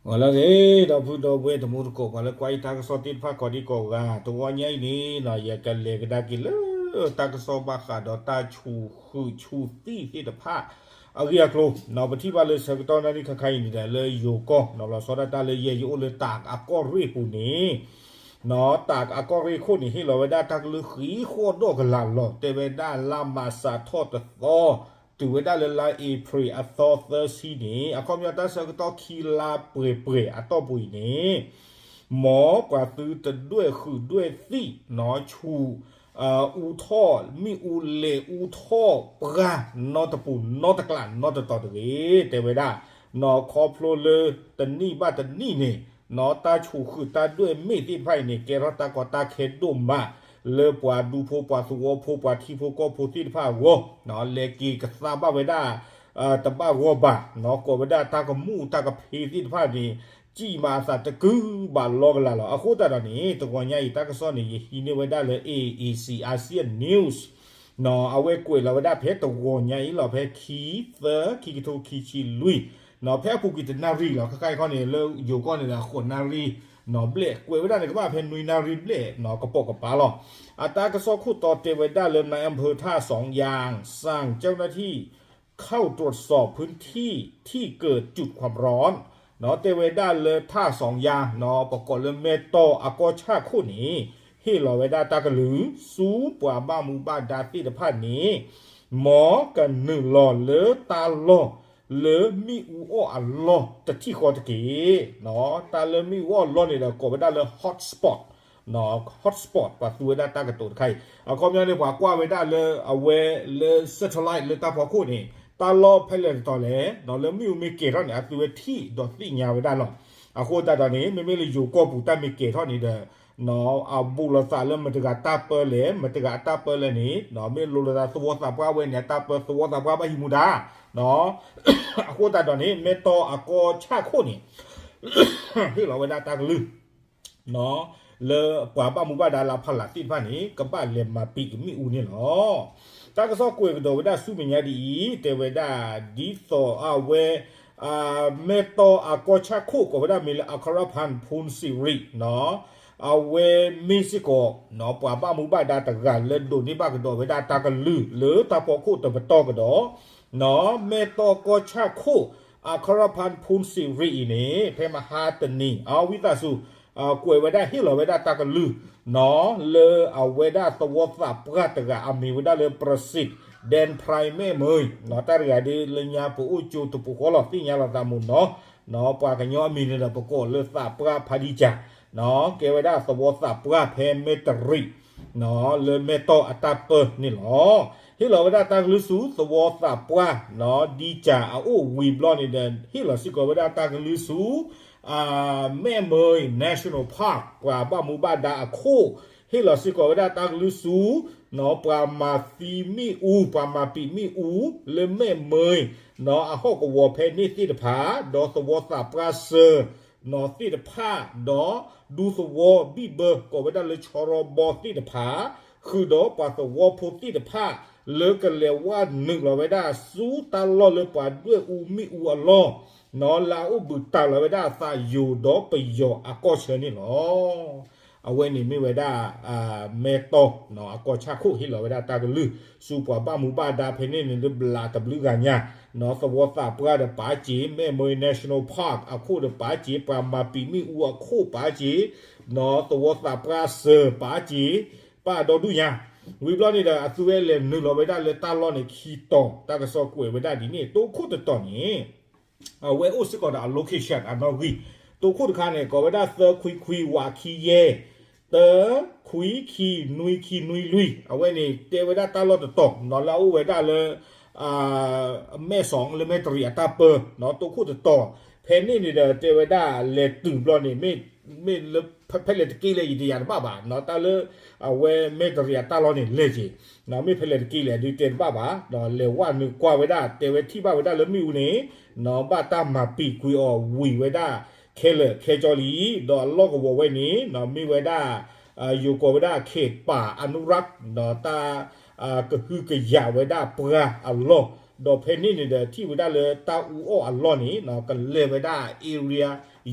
ဂီၤလၢအဂ့ၤ ဒီပုၢ်ဒီဝဲၢ်တံၤသကိး ပှၤလၢကွၢ်ယတၢ်ကစီၣ်သ့ၣ်တဖၣ်ကိးဒံကိးဂၤ တဂီၤညါအံၤန့ၣ် ယကလဲၤကဒါက့ၤလၢ တၢ်ကစီၣ်ဘၣ်ဃးဒီးတၢ်ဆူးဃုာ်ဆူးသံၣ်သ့ၣ်တဖၣ် အဂ့ၢ်အကျိၤ ပထံၣ်ဘၣ်လၢဆၢကတီၢ်နၣ်ရံၣ်ခါခါအံၤန့ၣ်ဒီး လၢယိၤကီၢ် လီၤဆီဒၣ်တၢ်လၢယဲယအိၣ်လၢတၢးအကီၢ်ရ့ၣ်ပူၤန့ၣ် တၢးအကီၢ်ရ့ၣ်ခိၣ်န့ၣ် ဟ့ၣ်လီၤဝဲဒၣ်တၢ်ကလုၢ်ဃံးဃီၣ်ဒီးကလးလီၤ တဲဝဲဒၣ်လါမးစးထီၣ်တသီ တုၤဝဲဒၣ်လၢလါအ့ဖြ့ၣ်အသီသၢဆံန့ၣ် အခီပညီတၢ်ဆၢကတီၢ်ခံလါပှဲၤပှဲၤအတီၢ်ပူၤအံၤန့ၣ် မ်ပှၤသုတဒွဲၣ်ဃုာ်ဒွဲၣ်သံၣ်နီၤ ဆူး အူထီၣ် မ့ၣ်အူလဲၤအူထီၣ်ပှၢ်နီတပူၤနီတကျးနီတတီၤတဂ့ၤ တဲဝဲဒၣ် နီၤခီဖျိလၢတနံၣ်ဘၣ်တနံၣ်န့ၣ် နီၤတၢ်ဆူးဃုာ်တၢ်ဒွဲၣ်မ့ၣ်သ့ၣ်တဖၣ်အံၤန့ၣ် ကဲထီၣ်တၢ်ကီတၢ်ခဲဒိၣ်မး လၢပှၤဒူဖိပှၤသဝီဖိပှၤထံဖိကီၢ်ဖိသ့ၣ်တဖၣ်အဂီၢ် လဲၤက့ၤကသါဘၣ်ဝဲဒၣ် တဘၣ်ဂီၢ်ဘၣ် ကိးဝဲဒၣ်တၢ်ကမူၣ်တၢ်ကဖ့သ့ၣ်တဖၣ်န့ၣ် စံးမးအသးတကုဘးလီကလးလီၤ အဃိသတးဒီးန့ၣ် တဂီၤညါအံၤတၢ်ကစီၣ်န့ၣ် ယဟံးန့ၢ်ဝဲဒၣ်လၢ A A C Asian News အဝဲကွဲးလီၤဝဲဒၣ်ဖဲတဂီၤညါအံၤလီၤ ဖဲခံ သၢ ခံကထိခံဆံလွံၢ် ဖဲအပူၤကွံာ်တနၣ်ရံၣ်လီၤ ခဲခါအံၤခီန့ၣ် လၢယိၤကီၢ်န့ၣ်ဒီးဃိးနၣ်ရံၣ် ဘျဲၣ် ကွဲးဝဲဒၣ်န့ၣ် ကဘၣ်ဖဲနွံနၣ်ရံၣ်ဘျဲၣ် ကပိာ်ကပၤလီၤ အတၢ်ကစီၣ်ခိၣ်တီတဲဝဲဒၣ်လၢ นายอำเภอท่าสองยาง สั่งเจ้าหน้าที่เข้าตรวจสอบพื้นที่ที่เกิดจุดความร้อน နီၤတဲဝဲဒၣ်လၢ ထၣ်စီၤယါ နီၤ ပကိးလၢမဲၢ်တီၢ်အကီၢ်ဆၣ်ခိၣ်န့ၣ် ဟ့ၣ်လီၤဝဲဒၣ်တၢ်ကလုၢ် ဆူပှၤဘၣ်မူဘၣ်ဒါသ့ၣ်တဖၣ်န့ၣ် မ်ကနုာ်လီၤလၢတၢ်လီၢ် လၢမ့ၣ်အူအီၣ်အလီၢ်တထံၣ်ဃီတက့ၢ်. တၢ်လၢမ့ၣ်အူအီၣ်အလီၢ်န့ၣ်ဒီး ကိးဝဲဒၣ်လၢ hotspot, hotspot ပှၤသူဝဲဒၣ်တၢ်ကတိၤတခါအံၤ အခီပညီန့ၣ် ပှၤကွၢ်ဝဲဒၣ်လၢအဝဲလၢ satellite လၢတၢ်ဖီခိၣ်န့ၣ် တၢ်လီၢ်ဖဲလဲၣ်တတီၤလဲၣ် လၢမ့ၣ်အူမ့ၢ်ကဲၤထီၣ်န့ၣ် အသုဝဲထံၣ်ဒီးသ့ၣ်ညါဝဲဒၣ်လီၤ. အဃိသတးဒီးန့ၣ် မ့မ့ၢ်လၢယိၤကီၢ်ပူၤတၢ်မ့ၢ်ကဲၤထီၣ်န့ၣ်ဒီး အဘူးလိာ်သးလၢမတၤတဂၤတၢ်ပၢလဲၣ် မတၤတဂၤအတၢ်ပၢလဲၣ်န့ၣ် မ့ၢ်လိၤလိာ်သးသဝီသးပှၢ်ဝဲန့ၣ် အတၢ်ပၢသဝီသးပှၢ်ဘၣ်ဟံးမူဒါ အဃိသတးဒီးန့ၣ် မဲၢ်တီၢ်အကီၢ်ဆၣ်ခိၣ်န့ၣ် ဟ့ၣ်လီၤဝဲဒၣ်တၢ်ကလုၢ် လၢပှၤဘၣ်မူဘၣ်ဒါလၢအဖီလာ်သ့ၣ်တဖၣ်န့ၣ် ကဘၣ်လဲၤမၤပံာ်ကမ့ၣ်အူန့ၣ်လီၤ. တၢ်ကစီၣ်ကွဲးကဒီးဝဲဒၣ်ဆူမဲာ်ညါဒ်အံၤ တဲဝဲဒၣ် ဒ်သိးအဝဲ မဲၢ်တီၢ်အကီၢ်ဆၣ်ခိၣ် ကိးဝဲဒၣ်မ့ၢ်လၢ အကရၢၢ်ဖၣ် ဖူၣ်စံရံၣ် အဝဲမ့ၢ်စ့ၢ်ကီး ပှၤဘၣ်မူဘၣ်ဒါတဂၤလၢဒိးန့ၢ်ဘၣ်ကဒီးဝဲဒၣ်တၢ်ကလုၢ် လၢတၢ်ဖီခိၣ်တပတီၢ်ကဒီး မဲၢ်တီၢ်ကီၢ်ဆၣ်ခိၣ် အကရၢၢ်ဖၣ် ဖူၣ်စံရံၣ်အံၤန့ၣ် ဖဲမဟါတနံၤ အဝံသးစူၤ ကွဲးဝဲဒၣ်ဟ့ၣ်လီၤဝဲဒၣ်တၢ်ကလုၢ် လၢအဝဲဒၣ်သဝီသးပှၢ်တဂၤ အမံၤဝဲဒၣ်လၢ ပြစိတ်ၣ် ဒဲၣ်ဖရၢၣ် မဲၣ်မၢၢ် တၢ်တဂၤဒ်လၢညါပအိၣ်ကၠိတပူၤဃီလီၤ သ့ၣ်ညါလီၤသးမုၢ်နီၤ ပှၤကညီအမံၤန့ၣ်ဒီး ပကိးလၢသးပှၢ်ဖးဒံကၢ် ကဲဝဲဒၣ်သဝီသးပှၢ်ဖဲမဲၢ်တရံး လၢမဲၢ်တီၢ်အတၢ်ပၢန့ၣ်လီၤ. ဟ့ၣ်လီၤဝဲဒၣ်တၢ်ကလုၢ်ဆူသဝီသးပှၢ် ဒံကၢ်အအိၣ်ဝံၤဘျီန့ၣ်ဒီး ဟ့ၣ်လီၤစ့ၢ်ကီးဝဲဒၣ်တၢ်ကလုၢ်ဆူ မဲၣ်မၢၢ် National Park ပှၤဘၣ်မူဘၣ်ဒါအခိၣ် ဟ့ၣ်လီၤစ့ၢ်ကီးဝဲဒၣ်တၢ်ကလုၢ်ဆူ ပှၤမၤသံမ့ၣ်အူ ပှၤမၤပံာ်မ့ၣ်အူ လၢမဲၣ်မၢၢ် အဟီၣ်ကဝီၤဖဲန့ၣ်သ့ၣ်တဖၣ် ဒီးသဝီသးပှၢ်စၢၤ သ့ၣ်တဖၣ် ဒီးဒူသဝီဘံၣ်ဘၢ ကိးဝဲဒၣ်လၢဆီရီဘီသ့ၣ်တဖၣ် ဃုာ်ဒီးပှၤသဝီဖိသ့ၣ်တဖၣ် လၢကလဲၤဝဲနုာ်လီၤဝဲဒၣ်ဆူတၢ်လီၢ်လၢပှၤဒွဲၣ်အူမ့ၣ်အူအလီၢ် လၢအအိၣ်ဘူးတံၢ်လီၤဝဲဒၣ်သးယိၤဒီးပယီၤအကီၢ်ဆၢန့ၣ်လီၤ. အဝဲန့ၣ်မ့ၢ်ဝဲဒၣ် မဲၢ်တီၢ် အကီၢ်ဆၣ်ခိၣ်ဟ့ၣ်လီၤဝဲဒၣ်တၢ်ကလုၢ် ဆူပှၤဘၣ်မူဘၣ်ဒါဖဲန့ၣ်န့ၣ် လၢဘျးတဘျုးဂၤညါ သဝီသးပှၢ်ဒီးပာ်စ့ၤ မဲၣ်မၢၢ် National Park အခိၣ်ဒီးပာ်စ့ၤ ပှၤမၤပံာ်မ့ၣ်အူအခိၣ်ပာ်စ့ၤ သဝီသးပှၢ်စၢၤပာ်စ့ၤ ပာ်ဒီဒူၣ်ညါ ဝံၤဘျီန့ၣ်ဒီး အသုဝဲလဲၤနုာ်လီၤဝဲဒၣ်လၢတၢ်လီၢ်န့ၣ်ခံတီၤ တၢ်ကစီၣ်ကွဲးဝဲဒၣ်ဒ်န့ၣ် တိခိၣ်တတီၤန့ၣ် အဝဲအိၣ်စ့ၢ်ကီးဒီးအ location အနီၣ်ဂံၢ် တိခိၣ်တခါန့ၣ် ကိးဝဲဒၣ်သၢခွံခွံဝးခံယဲၢ် သၢခွံခံနွံခံနွံလွံၢ် အဝဲန့ၣ်တဲဝဲဒၣ်တၢ်လီၢ်တတီၤ လၢအအိၣ်ဝဲဒၣ်လၢ မဲၣ်စီၤ လၢမဲၣ်တရံးအတၢ်ပၢ တိခိၣ်တတီၤ ဖဲန့ၣ်န့ၣ်ဒီး တဲဝဲဒၣ်လဲၤတုၤဘျီန့ၣ် မ့ၢ်လၢဖဲလဲၣ်တက့ၢ်လဲၣ် ယတယာ်တဘၣ်ဘၣ် တၢ်လၢ အဝဲမဲၣ်တရံးအတၢ်လီၢ်န့ၣ်လဲၤက့ၤ မ့ၢ်ဖဲလဲၣ်တက့ၢ်လဲၣ် ဒုးတဲတဘၣ်ဘၣ် ဒီးလဲၤဝဲနုာ်ကွၢ်ဝဲဒၣ် တဲဝဲထံၣ်ဘၣ်ဝဲဒၣ်လၢမ့ၣ်အူန့ၣ် ဘၣ်တၢ်မၤပံာ်ကွံာ်အီၤဝံၤဝဲဒၣ် ခဲလၢာ်ခဲကၠီလံ ဒီးအလီၢ်ကဝီၤဝဲန့ၣ် မ့ၢ်ဝဲဒၣ် ယိၤကိးဝဲဒၣ် เขตป่าอนุรักษ์ ဒီးတၢ် ကဟုကယာ်ဝဲဒၣ်ပှၢ်အလီၢ် ဒီးဖဲန့ၣ်န့ၣ်ဒီး ထံၣ်ဝဲဒၣ်လၢတၢ်အူအီၣ်အလီၢ်န့ၣ် ကလဲၤဝဲဒၣ် area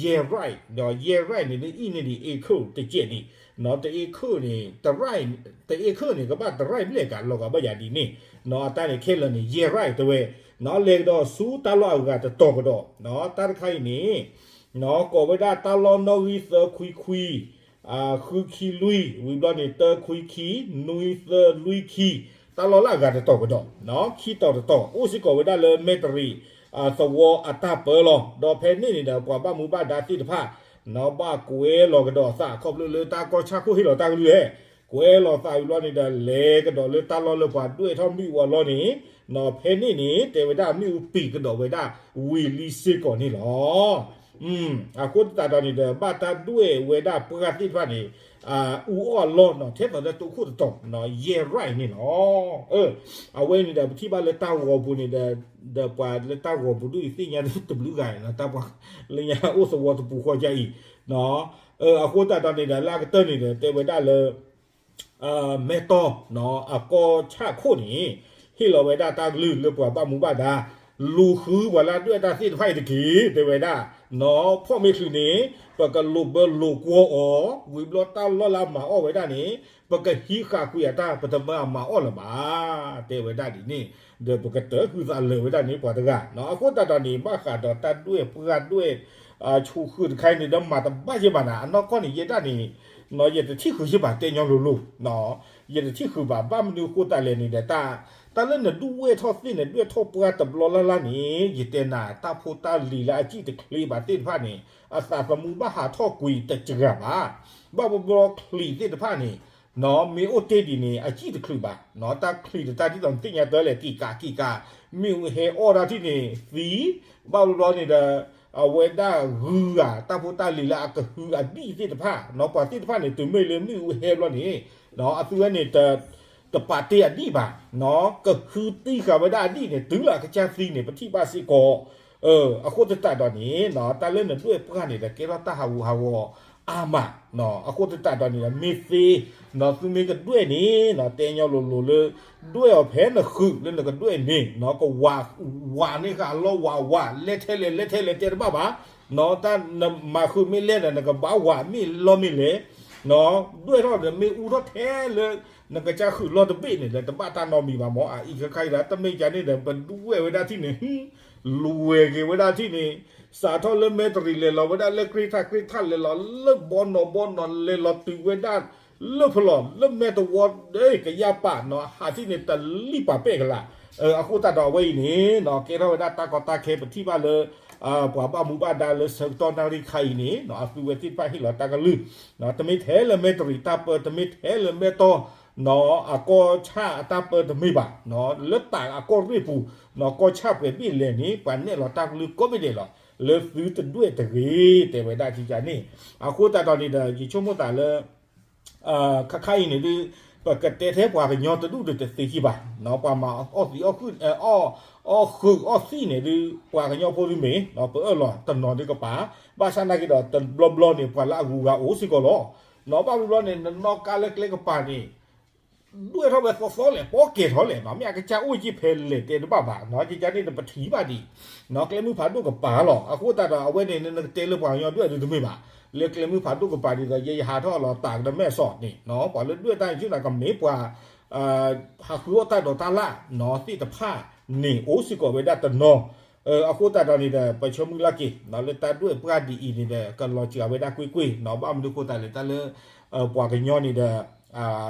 ယဲၢ် right ဒီးယဲၢ် right န့ၣ် လၢအံၤန့ၣ်ဒံး acre တကဲးန့ၣ် နီၢ် တ acre န့ၣ် တ right တ acre န့ၣ် ကဘၣ်တ right ဘျဲၣ်ကးလီၤဂာ်ဘၣ်ယၤဒ်န့ၣ် နီၢ် အတၢ်န့ၣ်ခဲလၢာ်န့ၣ် ယဲၢ် right တဲဝဲ နီၢ် လဲၤကဒီးဆူတၢ်လီၢ်အဂၤတတီၤကဒီး နီၢ် တၢ်တခါအံၤန့ၣ် နီၢ် ကိးဝဲဒၣ်တၢ်လီၢ်နီၣ်ဂံၢ်သၢခွံခွံ ဃုခံလွံၢ် ဝံၤဘျီန့ၣ် တၢခွံခံ နွံသၢလွံၢ်ခံ တၢ်လီၢ်လၢအဂၤတတီၤကဒီး နီၢ် ခံတီၤတတီၤ အိၣ်စ့ၢ်ကီးဝဲဒၣ်လၢမဲၣ်တရံး သဝီအတၢ်ပၢလီၤ. ဒီးဖဲန့ၣ်န့ၣ်ဒီး ပှၤဘၣ်မူဘၣ်ဒါသ့ၣ်တဖၣ် နီၢ် ဘၣ်ကွဲလီၤကဒီးအသး ခီဖျိလၢတၢ်ကီၢ်ဆၣ်ခိၣ်ဟ့ၣ်လီၤတၢ်ကလုၢ် ကွဲလီၤသးဝံၤဘျီန့ၣ်ဒီး လဲၤကဒီးလၢတၢ်လီၢ်လၢပှၤဒွဲၣ်ထီၣ်မ့ၣ်အူအလီၢ်န့ၣ် နီၢ် ဖဲန့ၣ်န့ၣ် တဲဝဲဒၣ်မ့ၣ်အူပံာ်ကဒီးဝဲဒၣ်ဝံၤလံစ့ၢ်ကီးန့ၣ်လီၤ. အဃိသတးဒီးန့ၣ်ဒီး ဘၣ်တၢ်ဒွဲၣ်ဝဲဒၣ်ပှၢ်သ့ၣ်တဖၣ်န့ၣ် အူအီၣ်အလီၢ်နီၢ် ထဲသိးလၢတိခိၣ်တတီၤ နီၢ် ယဲၢ် right န့ၣ်လီၤ. အဝဲန့ၣ်ဒီး ပထံၣ်ဘၣ်လၢတၢ်ဂီၤပူၤန့ၣ်ဒီး ဒီးပှၤလၢတၢ်ဂီၤပူၤဒ်အံၤသ့ၣ်ညါတဘျုးဂၤန့ၣ် တၢ်ပှၤလၢညါအိၣ်သဝီတပူၤဃီကအံၤ အဃိသတးဒီးန့ၣ်ဒီး လၢအကတၢၢ်န့ၣ်ဒီး တဲဝဲဒၣ်လၢ မဲၢ်တီၢ် နီၢ် အကီၢ်ဆၣ်ခိၣ်န့ၣ် ဟ့ၣ်လီၤဝဲဒၣ်တၢ်ကလုၢ်လၢပှၤဘၣ်မူဘၣ်ဒါ လူၤဃုပှၤလၢအဒွဲၣ်တၢ်သ့ၣ်တဖၣ်အံၤတက့ၢ် တဲဝဲဒၣ် နီၢ် ဖီၣ်မ့ၢ်ချုးန့ၣ် ပကလိာ်ဘၢလိာ်ကွီၢ်အီၤ ဝံၤဘျီတၢ်လီၢ်လၢအမၤအီၣ်ဝဲဒၣ်န့ၣ် ပကဟံးဃာ်ကွံာ်အတၢ် ပတမၢအမၤအီၣ်လၢၤဘၣ် တဲဝဲဒၣ်ဒ်န့ၣ် ဒီးပကတၢၢ်ဃုသးလၢာ်ဝဲဒၣ်န့ၣ်ပှၤတဂၤ နီၢ် အဃိသတးဒီးန့ၣ် ဘၣ်ဃးဒီးတၢ်ဒွဲၣ်ပှၢ်ဒွဲၣ် ဆူးဃုာ်တခါအံၤန့ၣ်ဒီး မၤတဘၣ်ယဲၢ်ဘၣ်နၤ အနီၢ်ကီၢ်န့ၣ် ယဲဒၣ်န့ၣ် နီၢ် ယတထံၣ်ဃုာ်ယဲၢ်ဘၣ် တဲညီလိၤလိၤ နီၢ် ယတထံၣ်ဃုာ်ဘၣ် ဘၣ်မနုၤအဃိသတးလဲၣ်န့ၣ်ဒီး တၢ် တၢ်လၢနဒွဲၣ်ထီၣ်သ့ၣ်န့ၣ် ဒွဲၣ်ထီၣ်ပှၢ်တဘျီလၢ်လၢ်န့ၣ် ယတဲနၤ တၢ်ဖိတၢ်လံၤလၢအစံၣ်တချုးဘၣ်သ့ၣ်တဖၣ်န့ၣ် အသးသမူဘၣ်ဟးထီၣ်ကွံာ်တစှၤဘၣ် ဘၣ်ဘျီဘျီချံးသ့ၣ်တဖၣ်န့ၣ် နီၢ် မ့ၢ်အိၣ်တ့ၢ်ဒ်န့ၣ် အစံၣ်တချုးဘၣ် နီၢ် တၢ်ချံးတတၢ်ဒ်သိးနသ့ၣ်ညါတၢ်လဲၣ် က့ၤကးက့ၤကး မ့ၣ်အူဟဲအီၣ်တၢ်ထံၣ်န့ၣ် သံ ဘၣ်ဘျီဘျီန့ၣ်ဒီး အဝဲဒၣ်ဂုၤဂၤ တၢ်ဖိတၢ်လံၤလၢအကဟုအဒံၣ်သ့ၣ်တဖၣ် နီၢ် ပှၤသ့ၣ်တဖၣ်န့ၣ် တုၤမ့ၢ်လၢမ့ၣ်အူဟဲဘျီန့ၣ် နီၢ် အသုဝဲန့ၣ် တပာ်တ့ၢ်အဒံၣ်ဘၣ် နီၢ် ကဟုသံဃာ်ဝဲဒၣ်အဒံၣ်န့ၣ် တုၤလၢအကစၢ်သံန့ၣ် ပထံၣ်ဘၣ်စ့ၢ်ကီး အဃိသတးဒီးန့ၣ် နီၢ် တၢ်လၢနဒွဲၣ်ပှၢ်န့ၣ်ဒီး ကဲထီၣ်တၢ်ဟးဂူာ်ဟးဂီၤအါမး နီၢ် အဃိသတးဒီးန့ၣ်ဒီး မ့ၢ်သ့ နီၢ် သုမ့ၢ်ကဒွဲၣ်န့ၣ် နီၢ် တဲညီလိၤလိၤလၢ ဒွဲၣ်အီၤဖဲနဃုာ်လၢနကဒွဲၣ်န့ၣ် နီၢ် ကဝး ဝးန့ၢ်ဃာ်အလီၢ်ဝးဝး လဲၢ်ထဲလဲၣ်လဲၢ်ထဲလဲၣ်တဲတဘၣ်ဘၣ် နီၢ် တၢ်နမၤဃုာ်မ့ၢ်လဲၢ်ဒီး နကဘၣ်ဝးမ့ၢ်လီၢ်မ့ၢ်လဲၣ် နီၢ် ဒွဲၣ်ထီၣ်ဒီးမ့ၢ်အူထီၣ်ထဲလၢ နကစၢ်ဃုာ်လီၢ်တဘ့ၣ်န့ၣ်ဒီး တဘၣ်တၢ်နီတမံၤဘၣ်မၢ် အအံၤခဲခါအံၤဒီး တမ့ၢ်ကန့ၣ်ဒီး ပဒွဲၣ်ဝဲဒၣ်ထံၣ်န့ၣ် လွဲၢ်က့ၤဝဲဒၣ်ထံၣ်န့ၣ် စးထီၣ်လၢမဲၣ်တရံးလဲၤလီၤဝဲဒၣ်လၢကြ့ၢ်ထၣ်ကြ့ၢ်ထၣ်လဲၤလီၤလၢဘီနီၢ်ဘီနီၢ်လဲၤလီၤတုၤဝဲဒၣ် လၢဖလီၢ်လၢမဲၣ်တဝီ ကယၢ်ပာ်နီၢ် ဟးထံၣ်န့ၣ်တလံၣ်ပာ်ပဲၣ်ကလာ် အဃိသတးဒီးအဝဲအံၤန့ၣ် နီၢ် ကဲထီၣ်ဝဲဒၣ်တၢ်ကီတၢ်ခဲပထံၣ်ဘၣ်လၢ ပှၤဘၣ်မူဘၣ်ဒါလၢဆၢကတီၢ်နၣ်ရံၣ်ခါအံၤန့ၣ် နီၢ် အသုဝဲသ့ၣ်တဖၣ်ဟ့ၣ်လီၤတၢ်ကလုၢ် တမ့ၢ်ထဲလၢမဲၣ်တရံးတၢ်ပၢ တမ့ၢ်ထဲလၢမဲၣ်တီၢ် နီၢ် အကီၢ်ဆၣ်အတၢ်ပၢတမ့ၢ်ဘၣ် နီၢ် လၢတၢ်အကီၢ်ရ့ၣ်ပူၤ နီၢ် ကီၢ်ဆၣ်ပှဲၤဘ့ၣ်လဲၣ်န့ၣ် ပှၤနဲၣ်လီၤတၢ်ကလုၢ်ကိးဘ့ၣ်ဒဲးလီၤ လၢသုတဒွဲၣ်တဂ့ၤ တဲဝဲဒၣ်ကကန့ၣ် အဃိသတးဒီးန့ၣ်ဒီး ယဆိကမိၣ်သးလၢ ခါခါအံၤန့ၣ်ဒုး ပကတဲထဲပှၤကညီတဒူၣ်ဒီးတသ့ခံဘၣ် နီၢ် ပှၤမၤအီၣ်သံးအီၣ်ဃုာ် အီၣ် အီၣ်ဃုာ်အီၣ်သံးန့ၣ်ဒုး ပှၤကညီဖိဒုးမ့ၢ် နီၢ် ပအၢၣ်လီၤတနီၤဒုးကပၤ ဘၣ်ဆၣ်နာ်က့ဒီးတဘျီဘျီန့ၣ် ပှၤလၢအဂုၤအဂၤအိၣ်စ့ၢ်ကီးလီၤ နီၢ် ဘၣ်ဘျီဘျီန့ၣ်နနီၢ်ကါလၢကျဲကပၤန့ၣ် ဒွဲၣ်ထီၣ်ဝဲသီသီလဲၣ် ပီၣ်ကဲၤထီၣ်လဲၣ် နီၢ် မ့ၢ်အကစၢ်အိၣ်ယံာ်ဖဲလဲၣ်တဲတဘၣ်ဘၣ် နီၢ် ကကန့ၣ်ဒီးပထံၣ်ဘၣ်ဒံး နီၢ် ကျဲမုၢ်ဖးဒိၣ်ကပၤလီၤ အဃိသတးဒီးအဝဲန့ၣ် နကတဲလၢပှၤကညီဒွဲၣ်ဒုးတမ့ၢ်ဘၣ် လၢကျဲမုၢ်ဖးဒိၣ်ကပၤဒ်သိး ယဲယဟးထီၣ်လီၤတၢ်ကတၢၢ်မဲာ်ဆှးန့ၣ် နီၢ် ပှၤလၢဒွဲၣ်တၢ်န့ၣ် ကၠူၣ်နၤကမ့ၢ်ပှၤ ဟးဃုအီၣ်တၢ်ဒိးတၢ်လၣ် နီၢ် သ့ၣ်တဖၣ်န့ၣ် အိၣ်စ့ၢ်ကီးဝဲဒၣ်တနီၤ အဃိသတးဒီးန့ၣ်ဒီး ပဆၢမုၢ်လၢ်က့ၤ နီၢ် လၢတၢ်ဒွဲၣ်ပှၢ်ဒ်အံၤန့ၣ်ဒီး ကလီၤစှၤဝဲဒၣ်ကွ့ၢ်ကွ့ၢ် နီၢ် ဘၣ်မနုၤအဃိသတးလဲၣ် တၢ်လၢ ပှၤကညီန့ၣ်ဒီး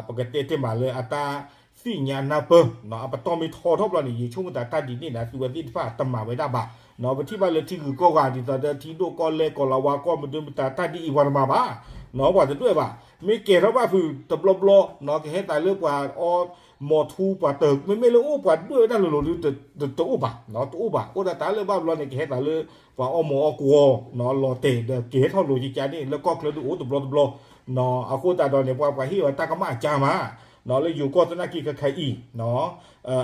ပကတဲတ့ၢ်မးလၢအတၢ်သ့ၣ်ညါနၢ်ပၢၢ် နီၢ် အပတီၢ်မ့ၢ်ထီထီၣ်ဘျီန့ၣ် ယဆိကမိၣ်သးတၢ်ဒ်န့ၣ်ဒီး သုဝဲသ့ၣ်တဖၣ်တမၤဝဲဒၣ်ဘၣ် နီၢ် ပထံၣ်ဘၣ်လၢထံဂုၤကီၢ်ဂၤဒ်သိးဒီး ထံဒိၣ်ကီၢ်လဲၢ် ကီၢ်လၤဝါကီၢ် မဒုမတၤ တၢ်ဒ်အံၤပှၤတမၤဘၣ် နီၢ် ပှၤတဒွဲၣ်ဘၣ် မ့ၢ်ကဲၤထီၣ်ဘၣ်ဖုးတဘျီဘျီ နီၢ် ကဟဲသးလၢပှၤအီၣ်မီၤထူပှၤတၢၢ် မ့မ့ၢ်လၢအိၣ်ပှၤဒွဲၣ်ဝဲဒၣ်လိၤလိၤဒုး တအိၣ်ဘၣ် နီၢ် တအိၣ်ဘၣ် အိၣ်ဒၣ်တၢ်လၢဘၣ်ဘျီန့ၣ် ကဟဲသးလၢ ပှၤအီၣ်မီၤအီၣ်ကွီၤ နီၢ် လီၤတဲာ်ဒီးကဲၤထီၣ်လိာ်ကကန့ၣ် လၢကီၢ်ချၢဒုးအိၣ်တဘျီတဘျီ နီၢ် အဃိသတးဒီးန့ၣ် ပှၤပှၤဟ့ၣ်ဝဲတၢ်ကမၣ် အကါမး နီၢ် လၢယိၤကီၢ်သနာ်က့ခဲခါအံၤ နီၢ်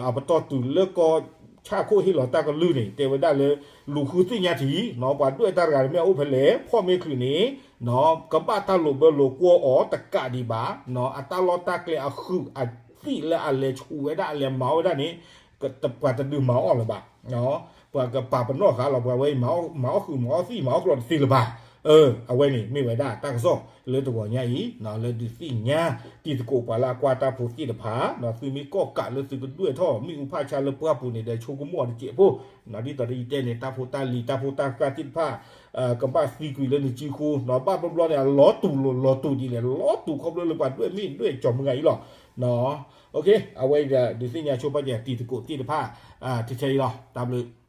အပတီၢ်တုၤလၢကီၢ်ဆၣ်ခိၣ်ဟ့ၣ်လီၤတၢ်ကလုၢ်န့ၣ် တဲဝဲဒၣ်လၢ လူၤဃုသ့ၣ်ညါထံး နီၢ် ပှၤဒွဲၣ်တၢ်တဂၤမ့ၢ်အိၣ်ဖဲလဲၣ် ဖီၣ်မ့ၢ်ချုးန့ၣ် နီၢ် ကဘၣ်တၢ်လိာ်ဘၢလိာ်ကွီၤအီၤတကးဒံးဘၣ် နီၢ် အတၢ်လီၢ်တၢ်ကျဲအဃုာ်အသံးလၢအလဲၤဆူးဝဲဒၣ်အလဲၤမၤဝဲဒၣ်န့ၣ် ပှၤတဒုးမၤအီၣ်လၢၤဘၣ်, ပှၤကပာ်ပနီၣ်ဃာ်လီၤပှၤဝဲအံၤ မၤအီၣ်ဃုာ်မၤအီၣ်သံၣ်မၤအီၣ်ကျီတသ့လၢၤဘၣ်. အဝဲန့ၣ်မ့ၢ်ဝဲဒၣ်တၢ်ကစီၣ်လၢတဂီၤညါအံၤ လၢဒုးသ့ၣ်ညါတံၤသကိးပှၤလၢအကွၢ်တၢ်ဖိသ့ၣ်တဖၣ်, သုမ့ၢ်ကီၢ်ကးလၢသုကဒွဲၣ်ထီၣ်မ့ၣ်အူဖးဆါလၢပှၢ်ပူၤန့ၣ်ဒီး ဆိကမိၣ်အီၤတစဲးဖိ, ဒ်သိးဒီးယတဲန့ၣ် တၢ်ဖိတၢ်လံၤတၢ်ဖိတၢ်ဃၢ်သ့ၣ်တဖၣ် ကဘၣ်သံကွံာ်လၢနစုဃိ, ဘၣ်ဘျီဘျီန့ၣ် အလီၤတူာ်လီၤတူာ်ဒ်လဲၣ် လီၤတူာ်ခီဖျိလၢပှၤဒွဲၣ်မ့ၣ်ဒွဲၣ်ကၠီၤမုၢ်ဂၤအံၤလီၤ. အဝဲအံၤဒီးဒုးသ့ၣ်ညါဆိပာ်စၢၤတံၤသကိးသ့ၣ်တဖၣ် ထဲထဲအံၤလီၤ. တၢ်ဘျုး